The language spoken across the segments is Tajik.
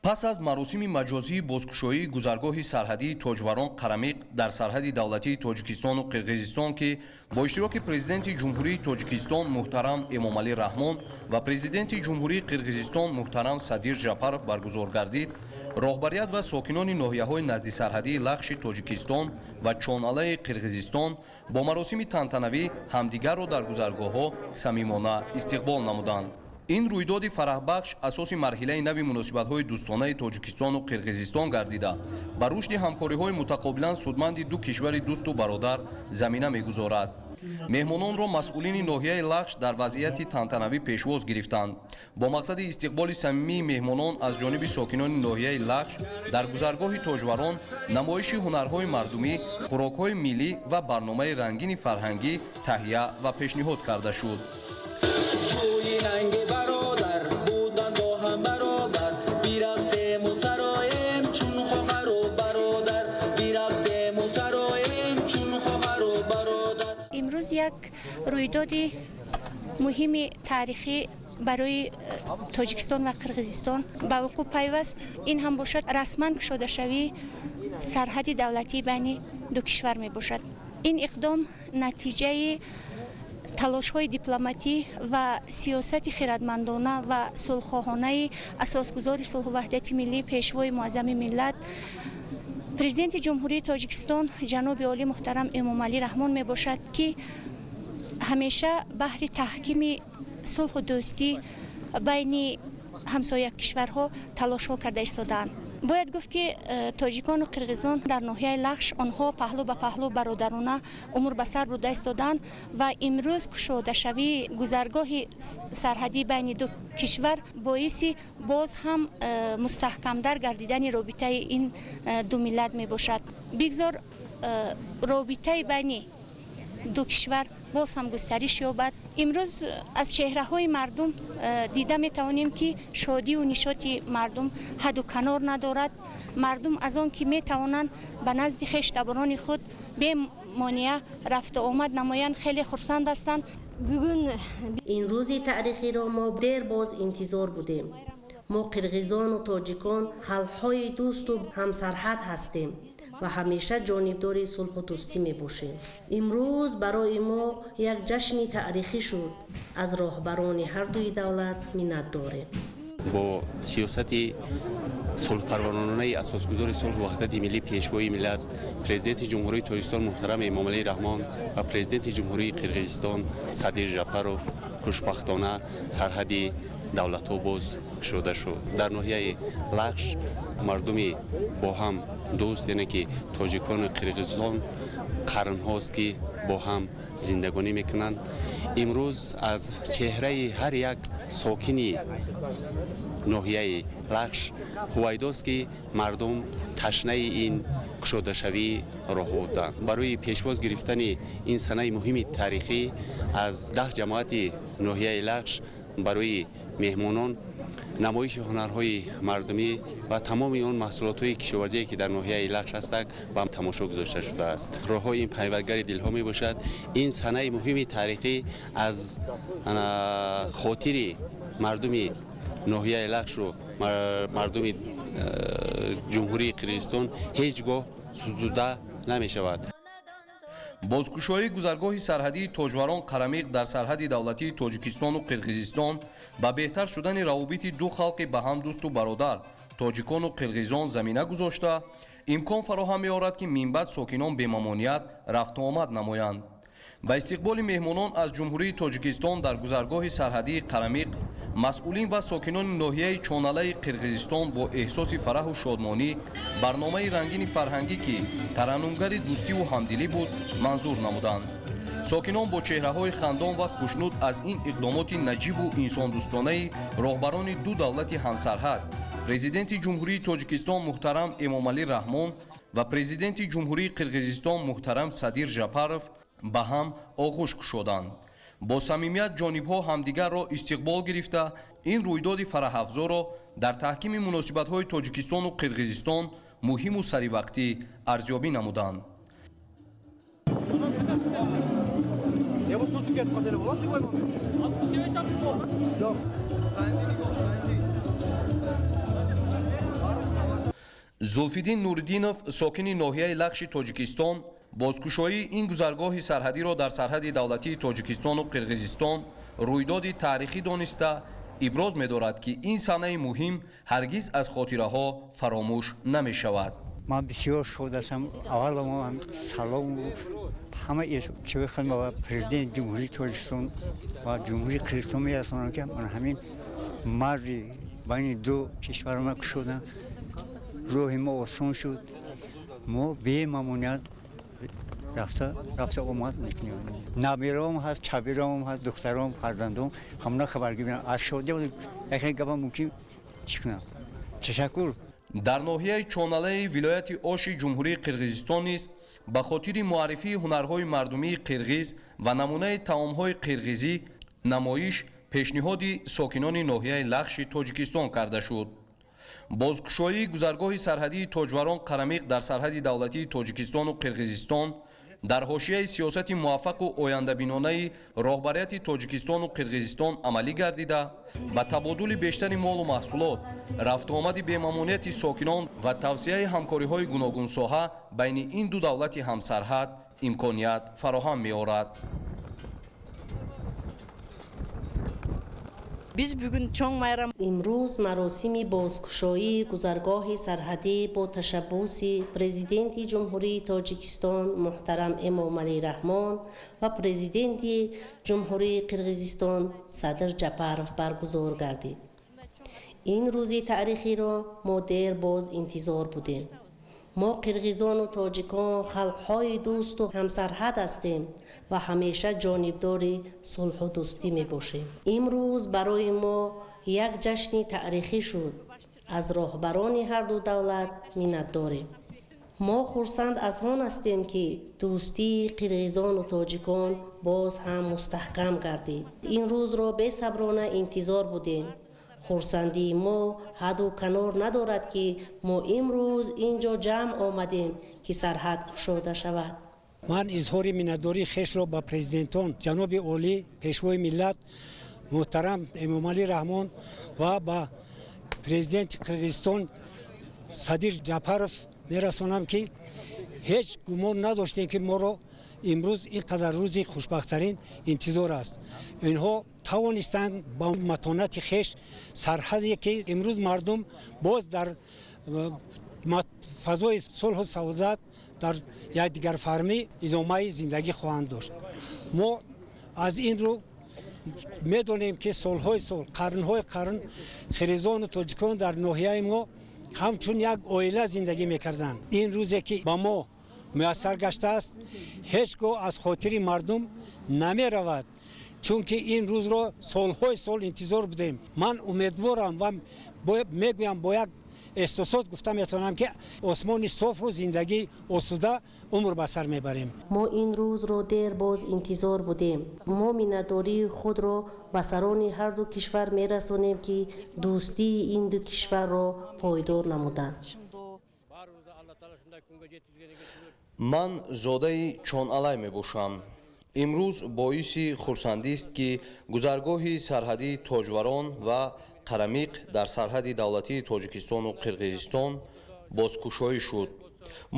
Пас аз маросими маҷозии бозкушоии гузаргоҳи сарҳадии Тоҷварон Қарамиқ дар сарҳади давлатии Тоҷикистону Қирғизистон, ки бо иштироки Президенти Ҷумҳурии Тоҷикистон муҳтарам Эмомалӣ Раҳмон ва Президенти Ҷумҳурии Қирғизистон муҳтарам Садир Жапаров баргузор гардид, роҳбарият ва сокинони ноҳияҳои наздисарҳадии Лахши Тоҷикистон ва Чоналаи Қирғизистон бо маросими тантанавӣ ҳамдигарро дар гузаргоҳҳо самимона истиқбол намуданд. Ин рӯйдоди фараҳбахш асоси марҳилаи нави муносибатҳои дӯстонаи Тоҷикистону Қирғизистон гардида, ба рушди ҳамкориҳои мутақобилан судманди ду кишвари дӯсту бародар замина мегузорад. Меҳмононро масъулини ноҳияи Лахш дар вазъияти тантанавӣ пешвоз гирифтанд. Бо мақсади истиқболи самимии меҳмонон аз ҷониби сокинони ноҳияи Лахш дар гузаргоҳи Тоҷварон намоиши ҳунарҳои мардумӣ, хӯрокҳои миллӣ ва барномаи рангини фарҳангӣ таҳия ва пешниҳод карда шуд. Имрӯз як рӯйдоди муҳими таърихӣ барои Тоҷикистон ва Қирғизистон ба вуқӯъ пайваст. Ин ҳам бошад расман кушодашавии сарҳади давлатии байни ду кишвар мебошад. Ин иқдом натиҷаи талошҳои дипломатӣ ва сиёсати хирадмандона ва сулҳхоҳонаи асосгузори сулҳу ваҳдати миллӣ, Пешвои муаззами миллат, Президенти Ҷумҳурии Тоҷикистон ҷаноби олӣ муҳтарам Эмомалӣ Раҳмон мебошад, ки ҳамеша баҳри таҳкими сулҳу дӯстӣ байни ҳамсоя кишварҳо талошҳо карда истодаанд. Бояд гуфт, ки тоҷикону қирғизон дар ноҳияи Лахш онҳо паҳлӯ ба паҳлӯ бародарона умр ба сар бурда истоданд ва имрӯз кушодашавии гузаргоҳи сарҳадӣ байни ду кишвар боиси боз ҳам мустаҳкамтар гардидани робитаи ин ду миллат мебошад. Бигзор робитаи байни ду кишвар боз ҳам густариш ёбад. Имрӯз аз чеҳраҳои мардум дида метавонем, ки шодиву нишоти мардум ҳадду канор надорад. Мардум аз он ки метавонанд ба назди хештаборони худ бемонеа рафту омад намоянд, хеле хурсанд ҳастанд. Бүгүн ин рӯзи таърихиро мо дер боз интизор будем. Мо қирғизону тоҷикон халқҳои дӯсту ҳамсарҳад ҳастем ва ҳамеша ҷонибдори сулҳу дӯстӣ мебошем. Имрӯз барои мо як ҷашни таърихӣ шуд. Аз роҳбарони ҳардуи давлат миннат дорем. Бо сиёсати сулҳпарваронаи асосгузори сулҳу ваҳдати миллӣ, Пешвои миллат, Президенти Ҷумҳурии Тоҷикистон муҳтарам Эмомалӣ Раҳмон ва Президенти Ҷумҳурии Қирғизистон Садир Жапаров хушбахтона сарҳади давлатҳо боз кушода шуд. Дар ноҳияи Лахш мардуми бо ҳам дӯст, яъне ки тоҷикону қирғизон, қарнҳост, ки бо ҳам зиндагонӣ мекунанд. Имрӯз аз чеҳраи ҳар як сокини ноҳияи Лахш ҳувайдост, ки мардум ташнаи ин кушодашавии роҳ буданд. Барои пешвоз гирифтани ин санаи муҳими таърихӣ аз 10 ҷамоати ноҳияи Лахш барои меҳмонон намоиши ҳунарҳои мардумӣ ва тамоми он маҳсулотҳои кишоварзие, ки дар ноҳияи Лахш ҳастанд, ба тамошо гузошта шудааст. Роҳҳои ин пайвандгари дилҳо мебошад. Ин санаи муҳими таърихӣ аз хотири мардуми ноҳияи Лахшу мардуми Ҷумҳурии Қирғизистон ҳеҷ гоҳ зудуда намешавад. Бозкушоии гузаргоҳи сарҳадии Тоҷварон Қарамиқ дар сарҳади давлатии Тоҷикистону Қирғизистон ба беҳтар шудани равобити ду халқи ба ҳам дӯсту бародар, тоҷикону қирғизон, замина гузошта, имкон фароҳам меорад, ки минбаъд сокинон бемамоният рафтуомад намоянд. Ба истиқболи меҳмонон аз Ҷумҳурии Тоҷикистон дар гузаргоҳи сарҳадии Қарамиқ масъулин ва сокинони ноҳияи Чоналаи Қирғизистон бо эҳсоси фараҳу шодмонӣ барномаи рангини фарҳангӣ, ки тараннумгари дӯстиву ҳамдилӣ буд, манзур намуданд. Сокинон бо чеҳраҳои хандон ва хушнуд аз ин иқдомоти наҷибу инсондӯстонаи роҳбарони ду давлати ҳамсарҳад, Президенти Ҷумҳурии Тоҷикистон муҳтарам Эмомалӣ Раҳмон ва Президенти Ҷумҳурии Қирғизистон муҳтарам Садир Жапаров, ба ҳам оғӯш кушоданд. Бо самимият ҷонибҳо ҳамдигарро истиқбол гирифта, ин рӯйдоди фараҳафзоро дар таҳкими муносибатҳои Тоҷикистону Қирғизистон муҳиму саривақтӣ арзёбӣ намуданд. Зулфиддин Нуриддинов, сокини ноҳияи Лахши Тоҷикистон, бозкушоии ин гузаргоҳи сарҳадиро дар сарҳади давлатии Тоҷикистону Қирғизистон рӯйдоди таърихӣ дониста, иброз медорад, ки ин санаи муҳим ҳаргиз аз хотираҳо фаромӯш намешавад. Ман бисёр шод ҳастам. Аввал мо салом ҳама чизи худ ба президенти Ҷумҳурии Тоҷикистон ва Ҷумҳурии Қирғизистон мерасонам, ки ман ҳамин марзи байни ду кишвар ма кушодам, роҳи мо осон шуд, мо бемамоният рафта рафта омад мекунем. Набираом ҳаст, чабираом ҳаст, духтаром, фарзандом, ҳамона хабаргӣ аз шодӣ яхе гапа мумкин чӣ кунам. Ташаккур. Дар ноҳияи Чоналаи вилояти Оши Ҷумҳурии Қирғизистон низ ба хотири муаррифии ҳунарҳои мардумии қирғиз ва намунаи таомҳои қирғизӣ намоиш пешниҳоди сокинони ноҳияи Лахши Тоҷикистон карда шуд. Бозкушоии гузаргоҳи сарҳадии Тоҷварон Қарамиқ дар сарҳади давлатии Тоҷикистону Қирғизистон дар ҳошияи сиёсати муваффақу ояндабинонаи роҳбарияти Тоҷикистону Қирғизистон амалӣ гардида, ба табодули бештари молу маҳсулот, рафтуомади бемамонияти сокинон ва тавсияи ҳамкориҳои гуногунсоҳа байни ин ду давлати ҳамсарҳад имконият фароҳам меорад. Биз бүгүн чоң майрам. Имрӯз маросими бозкушоии гузаргоҳи сарҳадӣ бо ташаббуси Президенти Ҷумҳурии Тоҷикистон муҳтарам Эмомалӣ Раҳмон ва Президенти Ҷумҳурии Қирғизистон Садир Ҷапаров баргузор гардид. Ин рӯзи таърихиро мо дер боз интизор будем. Мо қирғизону тоҷикон халқҳои дӯсту ҳамсарҳад ҳастем ва ҳамеша ҷонибдори сулҳу дӯстӣ мебошем. Имрӯз барои мо як ҷашни таърихӣ шуд. Аз роҳбарони ҳарду давлат миннатдорем. Мо хурсанд аз он ҳастем, ки дӯстии қирғизону тоҷикон боз ҳам мустаҳкам гардид. Ин рӯзро бесаброна интизор будем. Хурсандии мо ҳадду канор надорад, ки мо имрӯз ин ҷо ҷамъ омадем, ки сарҳад кушода шавад. Ман изҳори миннатдории хешро ба президентон ҷаноби олӣ, Пешвои миллат муҳтарам Эмомалӣ Раҳмон ва ба президенти Қирғизистон Садир Ҷапаров мерасонам, ки ҳеҷ гумон надоштем, ки моро имрӯз ин қадар рӯзи хушбахттарин интизор аст. Инҳо тавонистанд ба матонати хеш сарҳаде, ки имрӯз мардум боз дар фазои сулҳу саодат, дар якдигарфармӣ идомаи зиндагӣ хоҳанд дошт. Мо аз ин рӯ медонем, ки солҳои сол, қарнҳои қарн қирғизону тоҷикон дар ноҳияи мо ҳамчун як оила зиндагӣ мекарданд. Ин рӯзе, ки ба мо муяссар гаштааст, ҳеҷ гоҳ аз хотири мардум намеравад, чунки ин рӯзро солҳои сол интизор будем. Ман умедворам ва мегӯям, бо як эҳсосот гуфта метавонам, ки осмони софу зиндагии осуда умр ба сар мебарем. Мо ин рӯзро дер боз интизор будем. Мо миннатдории худро ба сарони ҳарду кишвар мерасонем, ки дӯстии ин ду кишварро пойдор намуданд. Ман зодаи Чоналай мебошам. Имрӯз боиси хурсандист, ки гузаргоҳи сарҳадии Тоҷварон ва Қарамиқ дар сарҳади давлатии Тоҷикистону Қирғизистон бозкушоӣ шуд.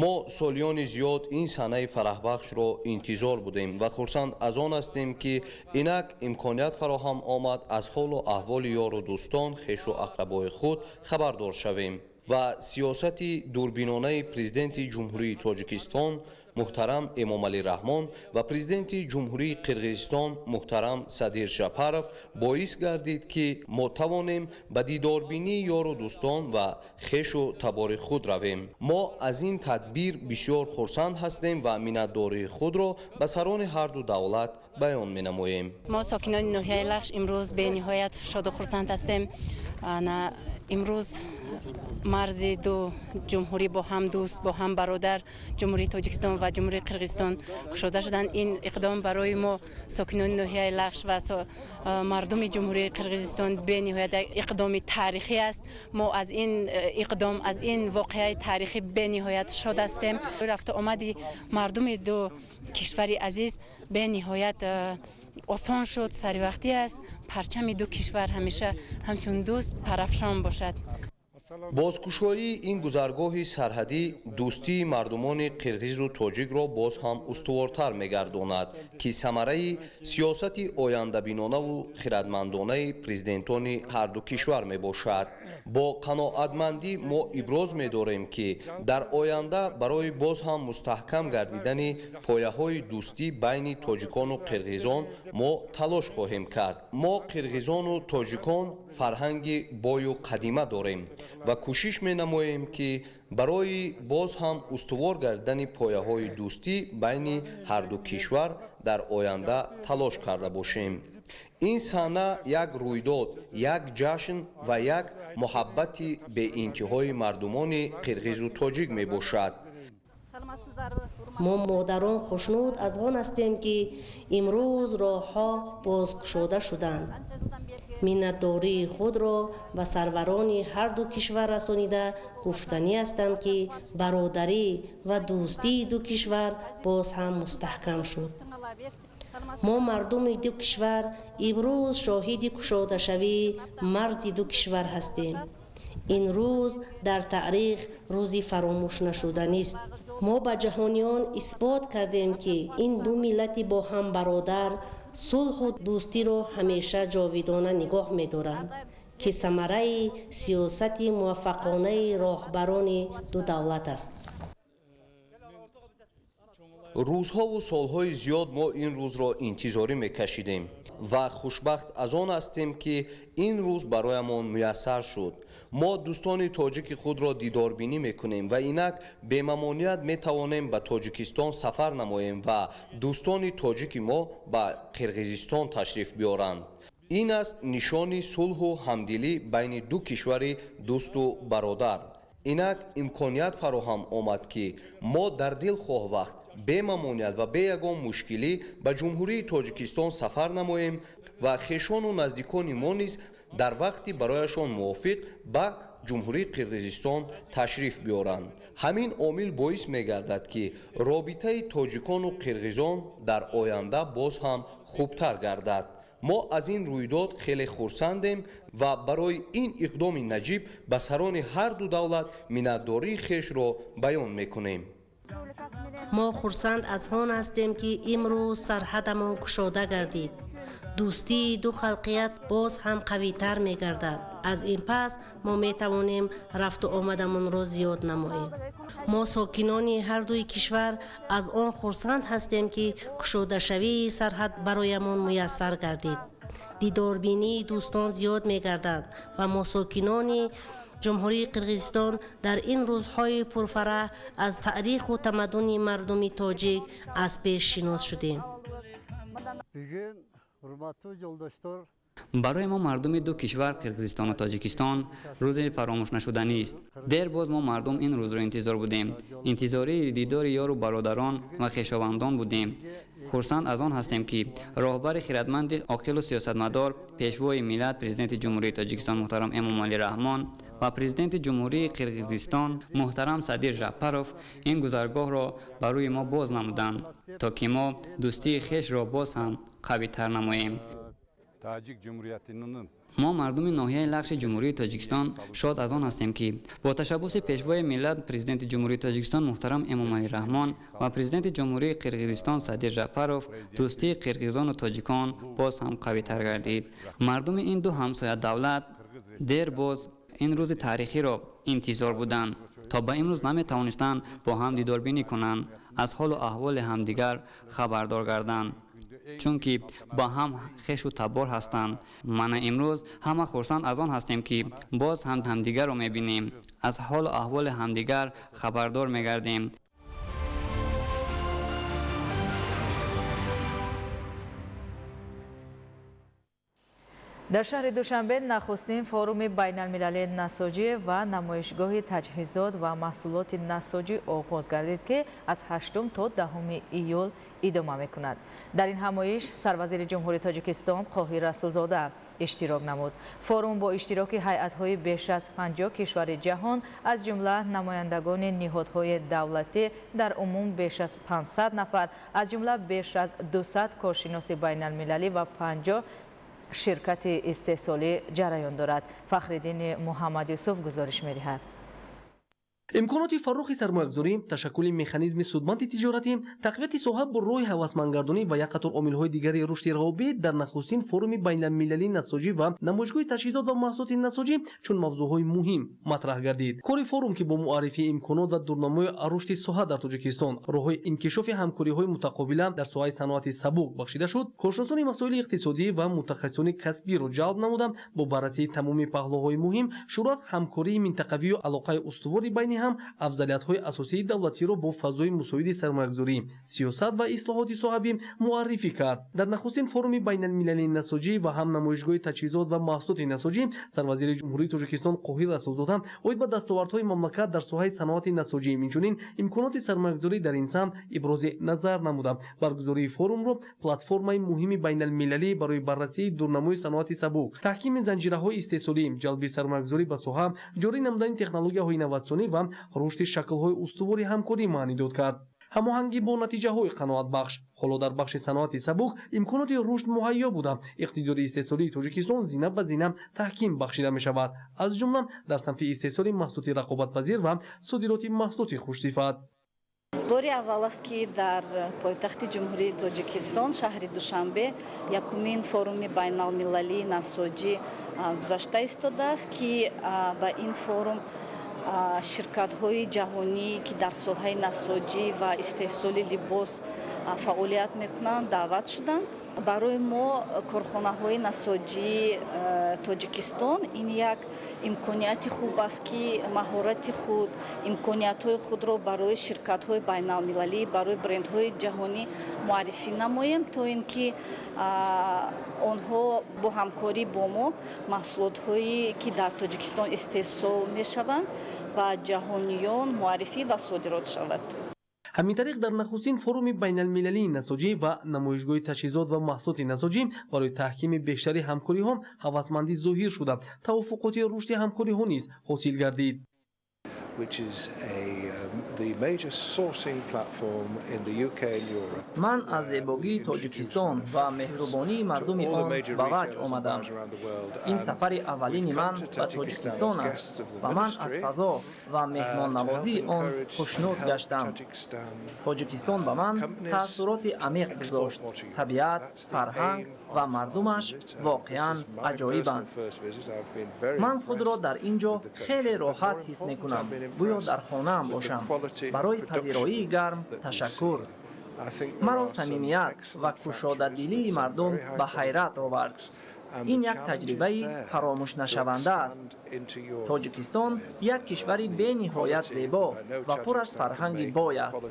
Мо солиёни зиёд ин санаи фараҳбахшро интизор будем ва хурсанд аз он ҳастем, ки инак имконият фароҳам омад аз ҳолу аҳволи ёру дӯстон, хешу ақрабои худ хабардор шавем ва сиёсати дурбинонаи Президенти Ҷумҳурии Тоҷикистон муҳтарам Эмомалӣ Раҳмон ва Президенти Ҷумҳурии Қирғизистон муҳтарам Садир Жапаров боис гардид, ки мо тавонем ба дидорбинии ёру дӯстон ва хешу табори худ равем. Мо аз ин тадбир бисёр хурсанд ҳастем ва миннатдории худро ба сарони ҳарду давлат баён менамоем. Мо сокинони ноҳияи Лахш имрӯз бениҳоят шоду хурсанд ҳастем. Имрӯз марзи ду ҷумҳурӣ бо ҳам дӯст, бо ҳам бародар, Ҷумҳурии Тоҷикистон ва Ҷумҳурии Қирғизистон кушода шуданд. Ин иқдом барои мо, сокинони ноҳияи Лахш ва мардуми Ҷумҳурии Қирғизистон, бениҳоят иқдоми таърихӣ аст. Мо аз ин иқдом, аз ин воқеаи таърихӣ бениҳоят шод ҳастем. Рафту омади мардуми ду кишвари азиз бениҳоят осон шуд, саривақтӣ аст. Парчами ду кишвар ҳамеша ҳамчун дӯст парафшон бошад. Бозкушоии ин гузаргоҳи сарҳадӣ дӯстии мардумони қирғизу тоҷикро боз ҳам устувортар мегардонад, ки самараи сиёсати ояндабинонаву хирадмандонаи президентони ҳарду кишвар мебошад. Бо қаноатмандӣ мо иброз медорем, ки дар оянда барои боз ҳам мустаҳкам гардидани пояҳои дӯстӣ байни тоҷикону қирғизон мо талош хоҳем кард. Мо қирғизону тоҷикон фарҳанги бою қадима дорем ва кӯшиш менамоем, ки барои боз ҳам устувор гардидани пояҳои дӯстӣ байни ҳарду кишвар дар оянда талош карда бошем. Ин саҳна як рӯйдод, як ҷашн ва як муҳаббати беинтиҳои мардумони қирғизу тоҷик мебошад. Мо модарон хушнуд аз он ҳастем, ки имрӯз роҳҳо бозкушода шуданд. Миннатдории худро ба сарварони ҳарду кишвар расонида гуфтанӣ ҳастам, ки бародарӣ ва дӯстии ду кишвар боз ҳам мустаҳкам шуд. Мо мардуми ду кишвар имрӯз шоҳиди кушодашавии марзи ду кишвар ҳастем. Ин рӯз дар таърих рӯзи фаромӯшнашуданист. Мо ба ҷаҳониён исбот кардем, ки ин ду миллати бо ҳам бародар сулҳу дӯстиро ҳамеша ҷовидона нигоҳ медоранд, ки самараи сиёсати муваффақонаи роҳбарони ду давлат аст. Рӯзҳову солҳои зиёд мо ин рӯзро интизорӣ мекашидем ва хушбахт аз он ҳастем, ки ин рӯз бароямон муяссар шуд. Мо дӯстони тоҷики худро дидорбинӣ мекунем ва инак бемамоният метавонем ба Тоҷикистон сафар намоем ва дӯстони тоҷики мо ба Қирғизистон ташриф биёранд. Ин аст нишони сулҳу ҳамдилӣ байни ду кишвари дӯсту бародар. Инак имконият фароҳам омад, ки мо дар дилхоҳ вақт бемамоният ва бе ягон мушкилӣ ба Ҷумҳурии Тоҷикистон сафар намоем ва хешону наздикони мо низ дар вақти барояшон мувофиқ ба Ҷумҳурии Қирғизистон ташриф биёранд. Ҳамин омил боис мегардад, ки робитаи тоҷикону қирғизон дар оянда боз ҳам хубтар гардад. Мо аз ин рӯйдод хеле хурсандем ва барои ин иқдоми наҷиб ба сарони ҳар ду давлат миннатдории хешро баён мекунем. Мо хурсанд аз он ҳастем, ки имрӯз сарҳадамон кушода гардид. Дӯстии ду халқият боз ҳам қавитар мегардад. Аз ин пас мо метавонем рафту омадамонро зиёд намоем. Мо сокинони ҳардуи кишвар аз он хурсанд ҳастем, ки кушодашавии сарҳад бароямон муяссар гардид. Дидорбинии дӯстон зиёд мегардад ва мо сокинони Ҷумҳурии Қирғизистон дар ин рӯзҳои пурфараҳ аз таъриху тамаддуни мардуми тоҷик аз пеш шинос шудем. Барои мо мардуми ду кишвар, Қирғизистону Тоҷикистон, рӯзи фаромӯшнашуданист. Дер боз мо мардум ин рӯзро интизор будем. Интизории дидори ёру бародарон ва хешовандон будем. Хурсанд аз он ҳастем, ки роҳбари хиратманди оқилу сиёсатмадор, пешвои миллат, Президенти Ҷумҳурии Тоҷикистон муҳтарам Эмомалӣ Раҳмон ва Президенти Ҷумҳурии Қирғизистон муҳтарам Садир Жапаров ин гузаргоҳро ба рӯи мо боз намуданд, то ки мо дӯстии хешро боз ҳам қавитар намоем. Мо мардуми ноҳияи Лахши Ҷумҳурии Тоҷикистон шод аз он ҳастем, ки бо ташаббуси пешвои миллат, Президенти Ҷумҳурии Тоҷикистон муҳтарам Эмомалӣ Раҳмон ва Президенти Ҷумҳурии Қирғизистон Садир Жапаров дӯстии қирғизону тоҷикон боз ҳам қавитар гардид. Мардуми ин ду ҳамсоя давлат дер боз ин рӯзи таърихиро интизор буданд, то ба имрӯз наметавонистанд бо ҳам дидорбинӣ кунанд, аз ҳолу аҳволи ҳамдигар хабардор гарданд, чунки ба ҳам хешу табор ҳастанд. Мана имрӯз ҳама хурсанд аз он ҳастем, ки боз ҳам ҳамдигарро мебинем, аз ҳолу аҳволи ҳамдигар хабардор мегардем. Дар шаҳри Душанбе нахустин форуми байналмилалии насоҷӣ ва намоишгоҳи таҷҳизот ва маҳсулоти насоҷӣ оғоз гардид, ки аз 8 то 10 июл идома мекунад. Дар ин ҳамоиш сарвазири Ҷумҳурии Тоҷикистон Қоҳир Расулзода иштирок намуд. Форум бо иштироки ҳайатҳои беш аз 50 кишвари ҷаҳон, аз ҷумла намояндагони ниҳодҳои давлатӣ, дар умум беш аз 500 нафар, аз ҷумла беш аз 200 коршиноси байналмилалӣ ва 50 Ширкати истеҳсолӣ ҷараён дорад. Фахриддини Муҳаммад Юсуф гузориш медиҳад. Имконоти фаррохи сармоягузорӣ, ташаккули механизми судманди тиҷоратӣ, тақвияти соҳа бо роҳи ҳавасмандгардонӣ ва як қатор омилҳои дигари рушди равобит дар нахустин форуми байналмилалии насоҷӣ ва намоишгоҳи таҷҳизот ва маҳсулоти насоҷӣ чун мавзӯъҳои муҳим матраҳ гардид. Кори форум, ки бо муаррифии имконот ва дурнамои рушди соҳа дар Тоҷикистон, роҳҳои инкишофи ҳамкориҳои мутақобила дар соҳаи саноати сабук бахшида шуд, коршиносони масоили иқтисодӣ ва мутахассисони касбиро ҷалб намуда, бо баррасии тамоми паҳлӯҳои муҳим, шурӯъ аз ҳамкории минтақавию алоқаи устувори байни ҳам, афзалиятҳои асосии давлатиро бо фазои мусоиди сармоягузорӣ, сиёсат ва ислоҳоти соҳавӣ муаррифӣ кард. Дар нахустин форуми байналмилалии насоҷӣ ва ҳам намоишгоҳи таҷҳизот ва маҳсулоти насоҷӣ сарвазири Ҷумҳурии Тоҷикистон Қоҳир Расулзода оид ба дастовардҳои мамлакат дар соҳаи саноати насоҷӣ, инчунин имконоти сармоягузорӣ дар ин самт ибрози назар намуда, баргузории форумро платформаи муҳими байналмилалӣ барои баррасии дурнамои саноати сабук, таҳкими занҷираҳои истеҳсолӣ, ҷалби сармоягузорӣ ба соҳа, ҷорӣ намудани технологияҳои инноватсионӣ ва рушди шаклҳои устувори ҳамкорӣ маънидод кард. Ҳамоҳангӣ бо натиҷаҳои қаноатбахш, ҳоло дар бахши саноати сабук имконоти рушд муҳайё буда, иқтидори истеҳсолии Тоҷикистон зина ба зина таҳким бахшида мешавад, аз ҷумла дар самти истеҳсоли маҳсулоти рақобатпазир ва содироти маҳсулоти хушсифат. Бори аввал аст, ки дар пойтахти Ҷумҳурии Тоҷикистон, шаҳри Душанбе, якумин форуми байналмилалии насоҷӣ гузашта истодааст, ки ба ин форум ширкатҳои ҷаҳонӣ, ки дар соҳаи насоҷӣ ва истеҳсоли либос фаъолият мекунанд, даъват шуданд. Барои мо, корхонаҳои насоҷии Тоҷикистон, ин як имконияти хуб аст, ки маҳорати худ, имкониятҳои худро барои ширкатҳои байналмилалӣ, барои брендҳои ҷаҳонӣ муаррифӣ намоем, то ин ки онҳо бо ҳамкорӣ бо мо маҳсулотҳое, ки дар Тоҷикистон истеҳсол мешаванд, ба ҷаҳониён муаррифӣ ва содирот шавад. Ҳамин тариқ, дар нахустин форуми байналмилалии насоҷӣ ва намоишгоҳи таҷҳизот ва маҳсулоти насоҷӣ барои таҳкими бештари ҳамкориҳо ҳавасмандӣ зоҳир шуда, тавофуқоти рушди ҳамкориҳо низ ҳосил гардид. Which is the major sourcing platform in the UK and Europe. Ман аз зебогии Тоҷикистон ва меҳрубонии мардуми он ба ваҷд омадам. Ин сафари аввалини ман ба Тоҷикистон аст ва ман аз фазо ва меҳмоннавозии он хушнуд гаштам. Тоҷикистон ба ман таассуроти амиқ гузошт. Табиат, фарҳанг ва мардумаш воқеан аҷоибанд. Ман худро дар ин ҷо хеле роҳат ҳис мекунам, гӯё дар хонаам бошам. Барои пазироии гарм ташаккур. Маро самимият ва кушодадилии мардум ба ҳайрат овард. Ин як таҷрибаи фаромӯшнашаванда аст. Тоҷикистон як кишвари бениҳоят зебо ва пур аз фарҳанги бой аст.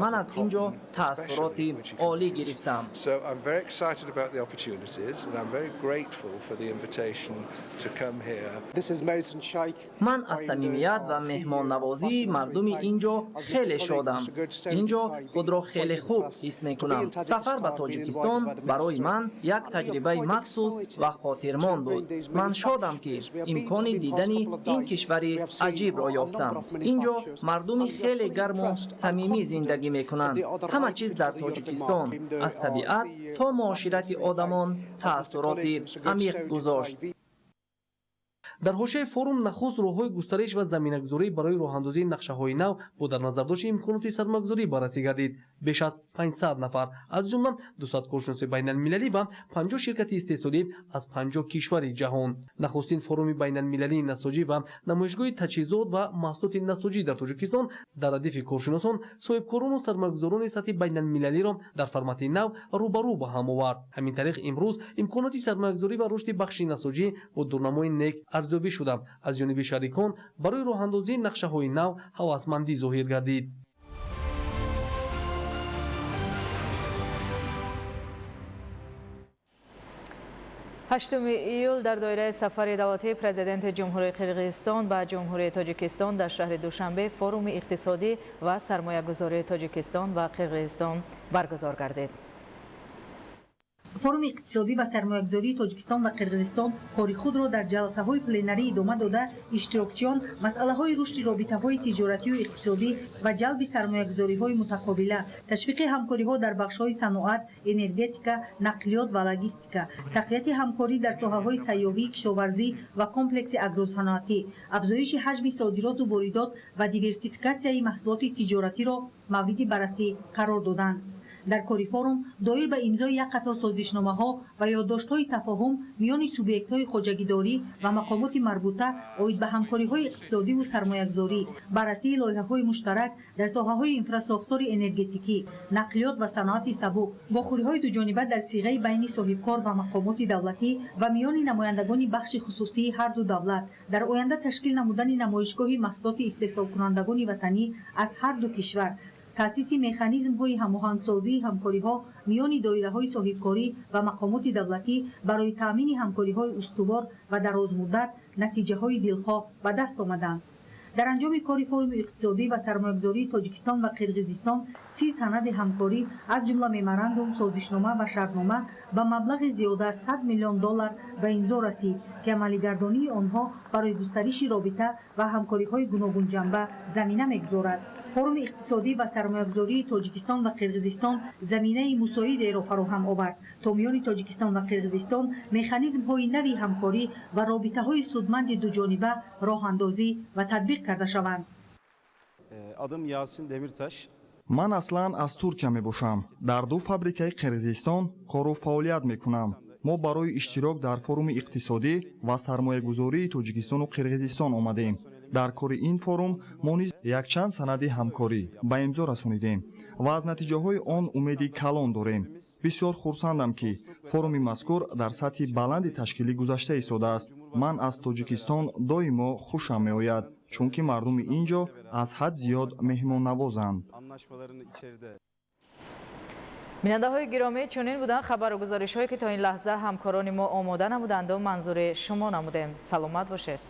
Ман аз ин ҷо таассуроти олӣ гирифтам. So I'm very excited about the opportunities and I'm very grateful for the invitation to come here. This is Mohsin Sheikh. Ман аз самимият ва меҳмоннавозии мардуми ин ҷо хеле шодам. Ин ҷо худро хеле хуб ҳис мекунам. Сафар ба Тоҷикистон барои ман як таҷрибаи махсус ва хотирмон буд. Ман шодам, ки имкони дидани ин кишвари аҷибро ёфтам. Ин ҷо мардуми хеле гарму самимӣ зиндагӣ мекунанд. Ҳама чиз дар Тоҷикистон, аз табиат то муоширати одамон, таассуроти амиқ гузошт. Дар ҳошияи форум нахуст роҳҳои густариш ва заминагузорӣ барои роҳандозии нақшаҳои нав бо дар назардошти имконоти сармоягузорӣ баррасӣ гардид. Беш аз 500 нафар, аз ҷумла 200 коршиноси байналмилалӣ ва 50 ширкати истеҳсолӣ аз 50 кишвари ҷаҳон. Нахустин форуми байналмилалии насоҷӣ ва намоишгоҳи таҷҳизот ва маҳсулоти насоҷӣ дар Тоҷикистон дар радифи коршиносон, соҳибкорону сармоягузорони сатҳи байналмилалиро дар формати нав рӯбарӯ ба ҳам овард. Ҳамин тариқ, имрӯз имконоти сармоягузорӣ ва рушди бахши насоҷӣ бо дурнамои нек арзёбӣ шуда, аз ҷониби шарикон барои роҳандозии нақшаҳои нав ҳавасмандӣ зоҳир гардид. 8 июл дар доираи сафари давлатии Президенти Ҷумҳурии Қирғизистон ба Ҷумҳурии Тоҷикистон дар шаҳри Душанбе форуми иқтисодӣ ва сармоягузории Тоҷикистон ва Қирғизистон баргузор гардид. Форуми иқтисодӣ ва сармоягузории Тоҷикистон ва Қирғизистон кори худро дар ҷаласаҳои пленарӣ идома дода, иштирокчиён масъалаҳои рушди робитаҳои тиҷоратию иқтисодӣ ва ҷалби сармоягузориҳои мутақобила, ташвиқи ҳамкориҳо дар бахшҳои саноат, энергетика, нақлиёт ва логистика, тақвияти ҳамкорӣ дар соҳаҳои сайёҳӣ, кишоварзӣ ва комплекси агросаноатӣ, афзоиши ҳаҷми содироту воридот ва диверсификатсияи маҳсулоти тиҷоратиро мавриди баррасӣ қарор доданд. Дар кори форум доир ба имзои як қатор созишномаҳо ва ёддоштҳои тафоҳум миёни субъектҳои хоҷагидорӣ ва мақомоти марбута оид ба ҳамкориҳои иқтисодиву сармоягузорӣ, баррасии лоиҳаҳои муштарак дар соҳаҳои инфрасохтори энергетикӣ, нақлиёт ва саноати сабук, вохӯриҳои дуҷониба дар сиғаи байни соҳибкор ва мақомоти давлатӣ ва миёни намояндагони бахши хусусии ҳар ду давлат, дар оянда ташкил намудани намоишгоҳи маҳсулоти истеҳсолкунандагони ватанӣ аз ҳар ду кишвар, таъсиси механизмҳои ҳамоҳангсозии ҳамкориҳо миёни доираҳои соҳибкорӣ ва мақомоти давлатӣ барои таъмини ҳамкориҳои устувор ва дарозмуддат натиҷаҳои дилхоҳ ба даст омаданд. Дар анҷоми кори форуми иқтисодӣ ва сармоягузории Тоҷикистон ва Қирғизистон 30 санади ҳамкорӣ, аз ҷумла меморандум, созишнома ва шартнома ба маблағи зиёда аз 100 миллион доллар ба имзо расид, ки амалигардонии онҳо барои густариши робита ва ҳамкориҳои гуногунҷанба замина мегузорад. Форуми иқтисодӣ ва сармоягузории Тоҷикистон ва Қирғизистон заминаи мусоидеро фароҳам овард, то миёни Тоҷикистон ва Қирғизистон механизмҳои нави ҳамкорӣ ва робитаҳои судманди дуҷониба роҳандозӣ ва татбиқ карда шаванд. Adım Yasin Demirtaş. Ман аслан аз Туркия мебошам. Дар ду фабрикаи Қирғизистон кору фаъолият мекунам. Мо барои иштирок дар форуми иқтисодӣ ва сармоягузории Тоҷикистону Қирғизистон омадем. Дар кори ин форум мо низ якчанд санади ҳамкорӣ ба имзо расонидем ва аз натиҷаҳои он умеди калон дорем. Бисёр хурсандам, ки форуми мазкур дар сатҳи баланди ташкилӣ гузашта истодааст. Ман аз Тоҷикистон доимо хушам меояд, чунки мардуми ин ҷо аз ҳад зиёд меҳмоннавозанд. Бинандаҳои гиромӣ, чунин буданд хабару гузоришҳое, ки то ин лаҳза ҳамкорони мо омода намуданду манзури шумо намудем. Саломат бошед.